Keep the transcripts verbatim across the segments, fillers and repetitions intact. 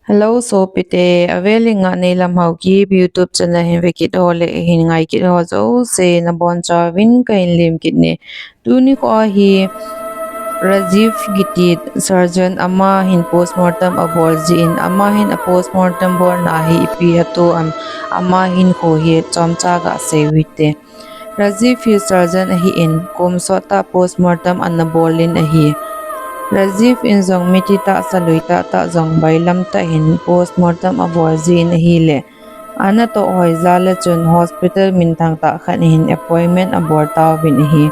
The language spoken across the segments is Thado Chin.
Hello, sopite, avel in Ngahneilam Haokip YouTube channel hin vekit ho le hin ngaikit ho jouse nabonchauvin kahin lemkit e. Tuni kho hi Rajiv kiti surgeon, ama hin postmortem abol jin, ama hin a postmortem bolna hi ipi atoh am, ama hinkho hi chomcha gasei uhite. Rajiv hi surgeon ahin, kum sot tah postmortem ana bolin ahi. Rajiv in jong mithi tahsa lui tahtah jong bailam tah hin postmortem abol jin ahile, anatoh hoija le chun hospital minthang tah khat hin appointment abol tauvin ahi.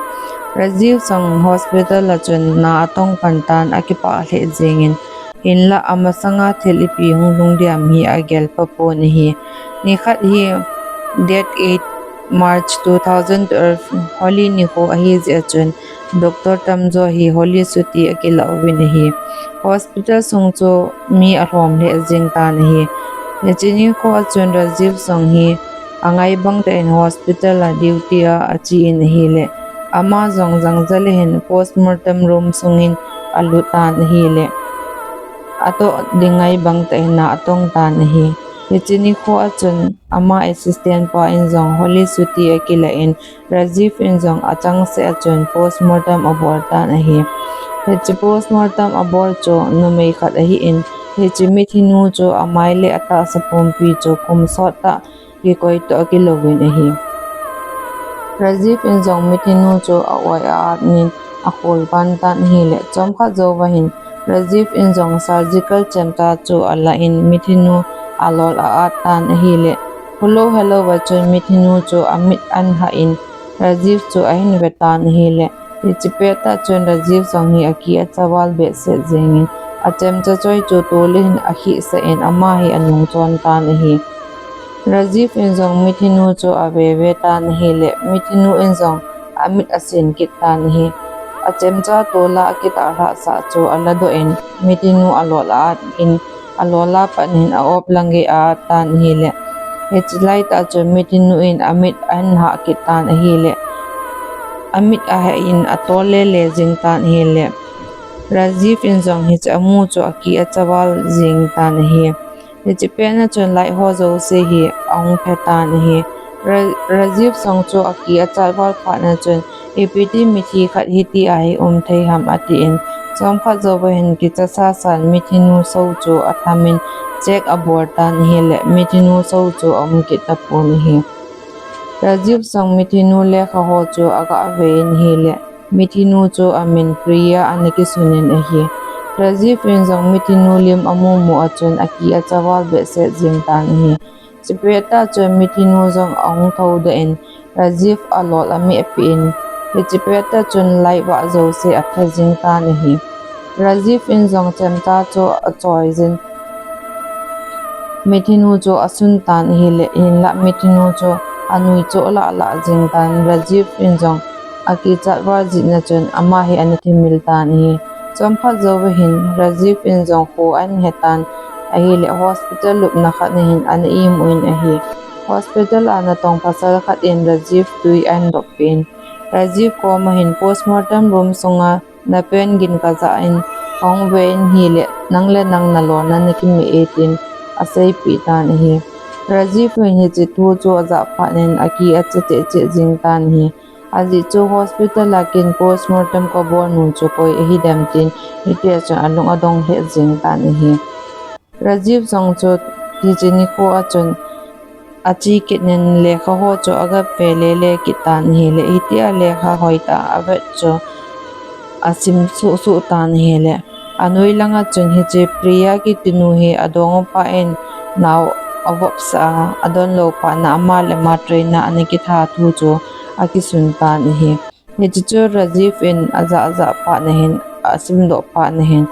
Rajiv jong hospital a chun na atong pan tan, akipah lheh jengin, hinlah amasanga thil ipi hung lhung diam hi agel papon ahi. Nikhat hi date eight March two thousand twelve, Holi nikho ahijeh a chun, doctor tamjo hi Holi chutti akilah uvin ahi. Hospital sung chu mi alhom lheh jeng tan ahi. Hiche nikho a chun Rajiv jong hi angai bang tah in hospital a duty a achen ahile, ama jong jangja le hin postmortem room sungin alut tan ahile, atoh ding ngai bang tah in na atong tan ahi. Hiche nikho a chun ama assistant pa in jong Holi chutti akilah in, Rajiv in jong achangseh a chun postmortem abol tan ahi. Hiche postmortem abol chu numei khat ahin, hiche mithi nu chu amai le atahsa pumpi chu kum sot tah kikoi toh akilouvin ahi. Rajiv in jong mithi nu chu a-oi a-at in akhol pan tan ahile, chomkhat jouva hin Rajiv in jong surgical chemcha chu alah in mithi nu alol a-at tan ahile, kholou helouva chun mithi nu chu amit ahah in Rajiv chu ahin ve tan ahile, hiche pettah chun Rajiv jong hi aki acha val behseh jengin, achemcha choi chu tol in akhihsah in ama hi anung chon tan ahi. Rajiv in jong mithi nu chu ave ve tan ahile, mithi nu in jong amit asin kit tan ahi. Achemcha tola akitah lhahsah chu aladoh in, mithi nu alol a-at in, alol a pat in a-op lang gei a-at tan ahile, hiche laitah chun mithi nu in amit ahin hah kit tan ahile, amit ahah in atol lele jeng tan ahile, Rajiv in jong hiche amu chu aki acha val jeng tan ahi. Hiche petna chun light ho jouse hi ahung phe tan ahi. Ra-, Rajiv jong chu aki achat val phatna chun, ipi ti mithi khat hitia hi um thei ham atin, chomkhat jouva hin kicha sasan mithi nu sou chu athamin check abol tan ahile, mithi nu sou chu aum kit tapon ahi. Rajiv jong mithi nu lekha ho chu aga ve in ahile, mithi nu chu amin Priya ana kisun in ahi. Rajiv in jong mithi nu lim amu mu a chun aki acha val behseh jeng tan ahi. Hiche pettah chun mithi nu jong ahung thoudoh in, Rajiv alol ameh peh in, hiche pettah chun light vah jouse aphe jeng tan ahi. Rajiv in jong chemcha chu achoi jin, mithi nu chu asun tan ahile, hinlah mithi nu chu anui chu alah lah jeng tan, Rajiv in jong akichat val jeh a chun ama hi ana thimil tan ahi. Chomkhat jouva hin Rajiv in jong kho ahin he tan ahile, hospital lupna khat a hin ana imu in ahi. Hospital a natong pasal khat in Rajiv tui ahin dop peh in, Rajiv koma hin postmortem room sunga napen gin kajah in, kahung ve in ahile, nang le nang nalolna nakimeh e tin aseipeh tan ahi. Rajiv in hiche thu chu ajah phat in aki acha cheh cheh jeng tan ahi. Ajeh chu hospital a kin postmortem kabol nu chu koi ahidem tin, hitia chun alung adong lheh jeng tan ahi. Rajiv jong chu hiche nikho a chun ache kit in lekha ho chu aga ve lele kit tan ahile, hitia lekha hoitah a avet chu asim suh suh tan ahile, anoi langa chun hiche Priya kiti nu hi adong upa in nao avopsah a, adon lou phat in ama le ama train a ana kitha thu chu akisun tan ahi. Hiche chu Rajiv in ajah jah phat in ahin, asimdoh phat in ahin,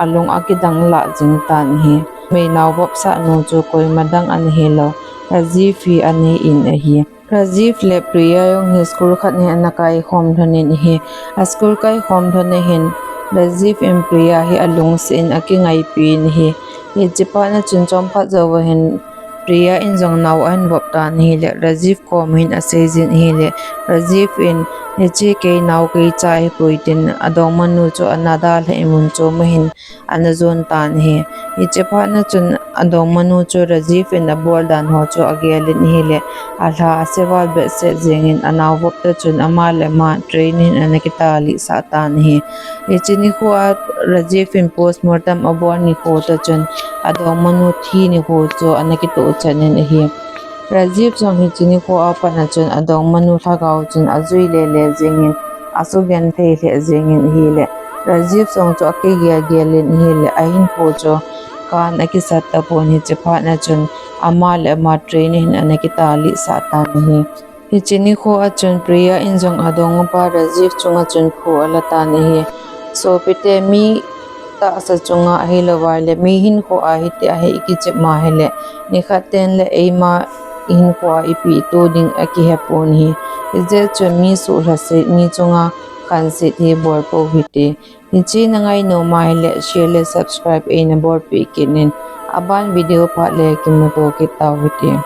alung akidang lah jeng tan ahi. Numei nao vopsah nu chu koima dang ana hilou, Rajiv hi ana hin ahi. Rajiv le Priya jong hi school khat hi ana kaikhom lhon in ahi. A school kaikhom lhon a hin Rajiv in Priya hi alungset in akingaipi in ahi. Hiche phat a chun chomkhat jouva hin Priya in jong nao ahin vop tan ahile, Rajiv kom hin asei jin ahile, Rajiv in, hiche kei nao kei cha hipoi tin, adongmanu chu ana dalha in mun chom ahin ana jon tan ahi. Hiche phat na chun adongmanu chu Rajiv in abol dan ho chu agel in ahile, alha aseval behseh jeng in anao vop ta chun ama le ama train hin ana kitalih sah tan ahi. Hiche nikho a Rajiv in postmortem abol nikho ta chun adongmanu thi nikho chu ana kitoh chan in ahi. Rajiv jong hiche nikho a pat na chun adongmanu lhagao chun ajui lele jeng in, asugenthei lheh jeng in ahile, Rajiv jong chu akigel gel in ahile, ahinkho chu kan akisat tapon, hiche phat na chun ama le ama train hin ana kitalih sah tan ahi. Hiche nikho a chun Priya in jong adongmapa Rajiv chunga chun phu ala tan ahi. Sopite, mi tahsa chunga ahilou vai le, mi hinkho a hiti ahi kichep ma ahile, nikhat ten le eima hinkho a ipi ito ding akihepon ahi. Hijeh chun mi suhlhaset, mi chunga khanset hi bolpou hite. Hiche na ngai nom ahile, share le subscribe eina bolpeh kit in. Aban video phat le kimuto kit tau hite.